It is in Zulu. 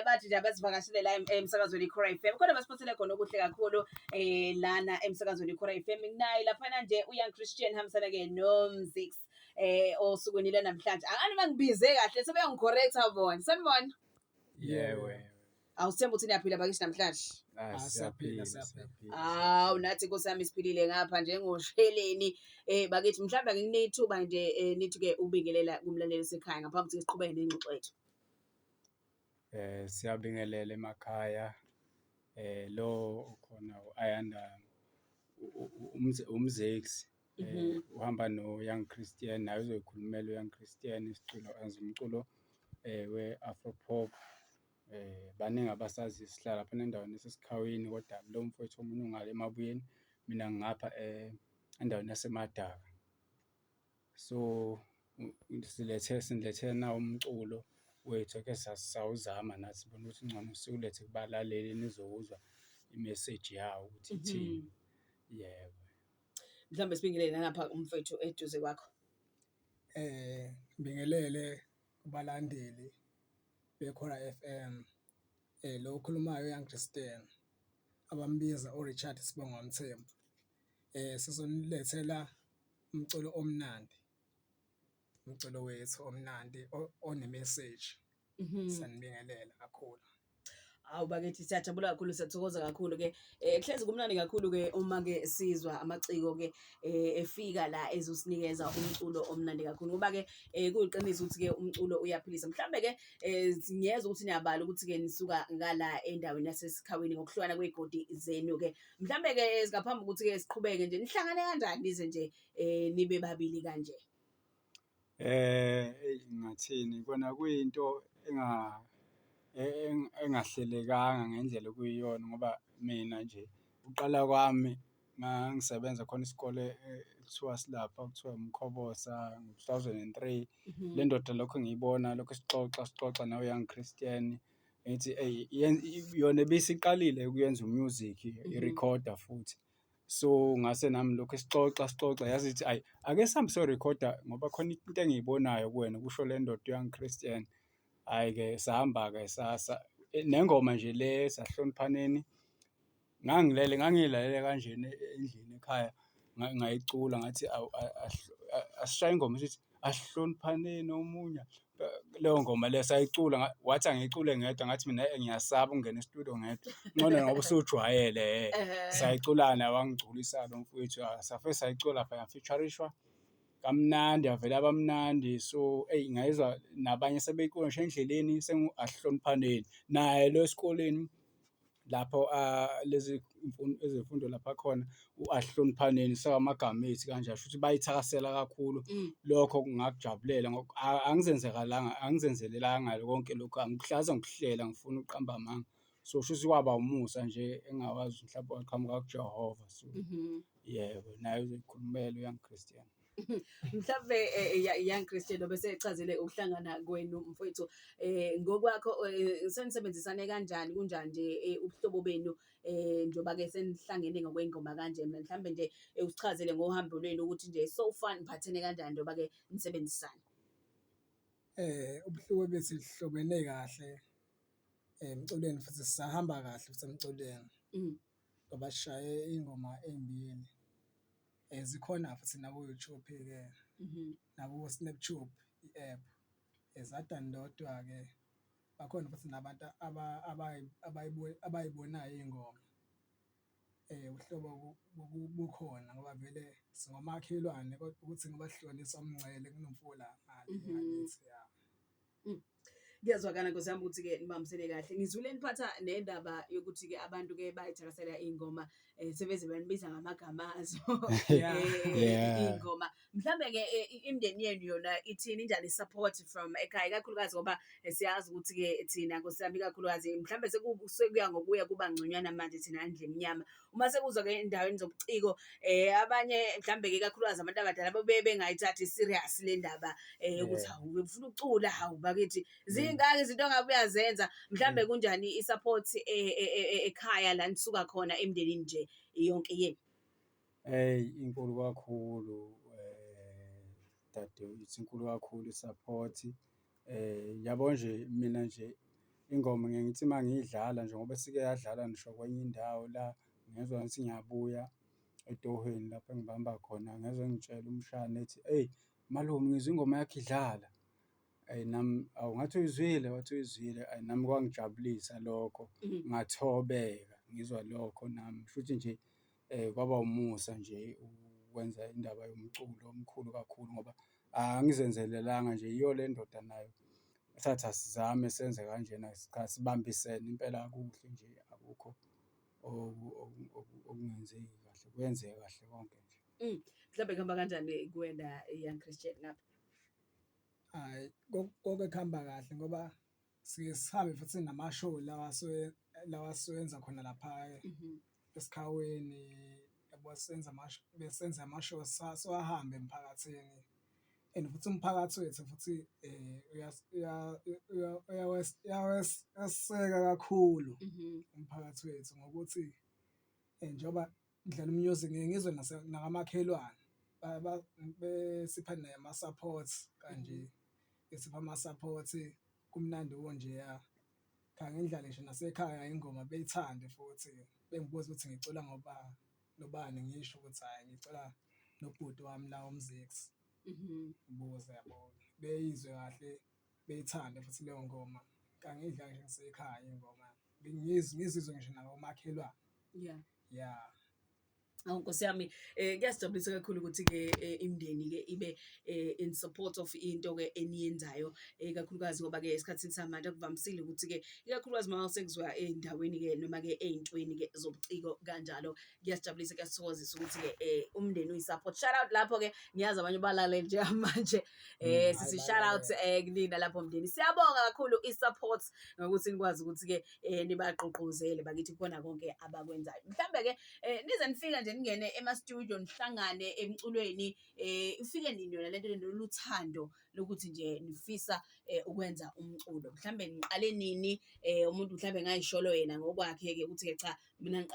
Bathi nje abasivakashele la emsakazweni i-Kora FM. Khona basiphathele khona okuhle kakhulu lana emsakazweni i-Kora FM. Nginaye laphana nje u-Young Christian hambisana-ke noMzix osukwini lwanamhlanje. Akani bangibize kahle sebeyongi-correct-a bona. Sanibona. Yebo. Awusithemba ukuthi niyaphila bakithi namhlanje. Ah, Ah, siyaphila, siyaphila, siyaphila. siyaphila. Hawu nathi Nkosi yami siphilile ngapha njengosheleni. Bakithi mhlawumbe ake nginike ithuba nje nithi-ke ukubingelela kumlaleli osekhaya ngaphambi kokuthi siqhubeke nengxoxo yethu. Siyabingelela emakhaya. Lo okhona u-Ayanda uMzekisi uhamba no-Young Christian, naye uzoyikhulumela u-Young Christian, isicula enza umculo we-afro pop. Baningi abasaziyo sihlala laphana endaweni yaseSikhawini kodwa lo mfowethu omunye ungale eMabuyeni, mina ngingapha endaweni yaseMadaka. So, silethe sinilethela nawu umculo wethu eke sawuzama nathi sibona ukuthi kungcono siwulethe kubalaleli nizowuzwa imeseji yawo ukuthi ithini. Yebo. Mhlawumbe sibingelele nalapha umfowethu eduze kwakho. Ngibingelele kubalandeli beKhora FM, lo okhulumayo u-Young Christian, abambiza uRichard Sibongo Mthembu. Sizonilethela umculo omnandi, umculo wethu omnandi one-message. Siyanibingelela kakhulu. Hawu bakithi siyajabula kakhulu, siyathokoza kakhulu-ke. Kuhlezi kumnandi kakhulu-ke uma-ke sizwa amaciko-ke efika la ezosinikeza umculo omnandi kakhulu, ngoba-ke kuyiqiniso ukuthi-ke umculo uyaphilisa. Mhlambe-ke ngiyezwa ukuthi niyabala ukuthi-ke nisuka ngala endaweni yaseSikhawini ngokuhlukana kwey'godi zenu-ke. Mhlambe-ke ngaphambi kokuthi-ke siqhubeke nje, nihlangane kanjani nize nje nibe babili kanje? Eyi ngingathini kona kuyinto engahlelekanga ngendlela okuyiyona ngoba mina nje uqala kwami ngangisebenza khona isikole ekuthiwa silapha kuthiwa uMkhobosa ngo-2003. Le ndoda lokho ngiyibona lokhu sixoxa sixoxa nawe-Young Christian, ngithi eyi yona ibisiqalile ukuyenza u-music irikhoda futhi. So, ngase nami lokhu sixoxa sixoxa yaze ithi ayi ake sihambe siyorikhoda ngoba khona into engiyibonayo kuwena, kusho le ndoda u-Young Christian. Hhayi-ke sahamba-ke nengoma nje le Sahloniphaneni, ngangilele ngangiyilalele kanjena endlini ekhaya ngayicula ngathi awu asishaye ingoma esithi asihloniphaneni omunye. Leyo ngoma leyo sayicula wathi angiyicule ngedwa ngathi mina ngiyasaba ukungena e-studio ngedwa, ngcono ngoba usujwayele. Sayicula naye wangigculisa lo mfowethu, safike sayicula lapha ya-feature-rishwa kamnandi yavele yaba mnandi. So, eyi ngayizwa nabanye sebeyicula ngisho endleleni asihloniphaneni. Naye lo esikoleni lapho lezi ezemfundo lapha khona u-asihloniphaneni sewamagama ethu kanje shuthi bayithakasela kakhulu. Lokho ngakujabulela angizenzakalanga, angizenzelelanga konke lokhu, angikuhlaza ngikuhlela ngifuna ukuqamba amanga. So, shuthi kwaba umusa nje engingawazi mhlawumbe waqhamuka kuJehova. So, yebo, naye uzoyikhulumela u-Young Christian. Mhlawumbe Young Christian obesechazile ukuhlangana kwenu mfowethu, ngokwakho senisebenzisane kanjani, kunjani nje ubuhlobo benu njengoba-ke senihlangene ngokwey'ngoma kanje? Mhlawumbe nje usichazele ngohambo lwenu ukuthi nje so far niphathene kanjani njengoba-ke nisebenzisana. Ubuhlobo bethu sihlobene kahle emculweni futhi sisahamba kahle futhi emculweni ngoba sishaye iy'ngoma ey'mbili. Zikhona futhi naku-YouTube-ke naku-Snaptube i-app, za-download-wa-ke. Bakhona futhi nabantu abayibonayo iy'ngoma. Uhlobo bukhona ngoba vele singomakhelwane kodwa ukuthi ngoba sihlukaniswa umngcele kunomfula ngale ngakithi ya. Kuyezwakala Nkosi yami ukuthi-ke nibambisene kahle. Ngizwile niphatha nendaba yokuthi-ke abantu-ke bayayithakasela iy'ngoma sebeze banibiza ngamagama azo iy'ngoma. Mhlambe-ke imindeni yenu yona ithini, injani i-support from ekhaya, ikakhulukazi ngoba siyazi ukuthi-ke thina Nkosi yami ikakhulukazi mhlambe sekuya ngokuya kuba ngconywana manje thina ndlu emnyama. Uma sekuzwa-ke endaweni zobuciko abanye mhlambe-ke ikakhulukazi abantu abadala babuye bengayithathi serious le ndaba yokuthi hawu ufuna ukucula, hawu bakithi zingaka izinto ongabe uyazenza. Mhlambe kunjani i-support ekhaya la nisuka khona emndenini nje yonke yenu? Eyi, inkulu kakhulu dadewethu, inkulu kakhulu i-support. Yabo nje mina nje Ingoma ngiye ngithi uma ngiyidlala nje ngoba isike yadlala ngisho kwenye indawo la, ngezwa ngathi ngiyabuya etohweni lapho engibamba khona, ngezwa engitshela umshana ethi, eyi malume ngizwe ingoma yakho idlala. Eyi nami, awu ngathi uyizwile? Wathi uyizwile, ayi nami kwangijabulisa lokho, ngathobeka ngizwa lokho nami. Kushuthi nje kwaba umusa nje ukwenza indaba yomculo omkhulu kakhulu ngoba angizenzelelanga nje, yiyo le ndoda nayo esathi asizame senze kanjena, cha sibambisene impela kuhle nje akukho okungenzeki kahle, kuyenzeka kahle konke nje. Mhlawumbe kuhamba kanjani kuwena Young Christian ngapha? Hhayi, konke kuhamba kahle ngoba sike sihambe futhi nama-show lawa asuke lawa asuke khona lapha esikhaweni yabo, senza besenza ama-show siwahambe emphakathini and futhi umphakathi wethu futhi uyaseseka kakhulu umphakathi wethu ngokuthi njengoba ngidlala u-music ngiye ngizwe nakamakhelwane besipha nama-support kanje, besipha ama-support kumnandi kunjeya. Cha, ngidlale ngisho nasekhaya ingoma beyithande futhi bengibuza ukuthi ngicula ngoba nobani, ngisho ukuthi hhayi ngicula nobhuti wami la uMzekisi. Ngibuze yabo, beyizwe kahle beyithande futhi leyo ngoma, ngangiyidlala ngisho ngisekhaya ingoma ngizizwe ngisho nakomakhelwane. Ya. Awu Nkosi yami, kuyasijabulisa kakhulu ukuthi-ke imindeni-ke ibe in support of into-ke eniyenzayo, ikakhulukazi ngoba-ke esikhathini samanje akuvamisile ukuthi-ke ikakhulukazi uma sekuziwa ey'ndaweni-ke noma-ke ey'ntweni-ke zobuciko kanjalo. Kuyasijabulisa, kuyasithokozisa ukuthi-ke umndeni uyi-support. Shout out lapho-ke, ngiyazi abanye balalele njengamanje, sithi shout out kunina lapho mndeni. Siyabonga kakhulu i-support ngokuthi nikwazi ukuthi-ke nibagqugquzele bakithi kukhona konke abakwenzayo. Mhlambe-ke nize nifike nje ningene ema-studio nihlangane emculweni, ifike nini yona lento lolu thando lokuthi nje nifisa ukwenza umculo? Mhlambe niqale nini, umuntu mhlambe engayisholo yena ngokwakhe-ke ukuthi-ke cha mina ngiqale.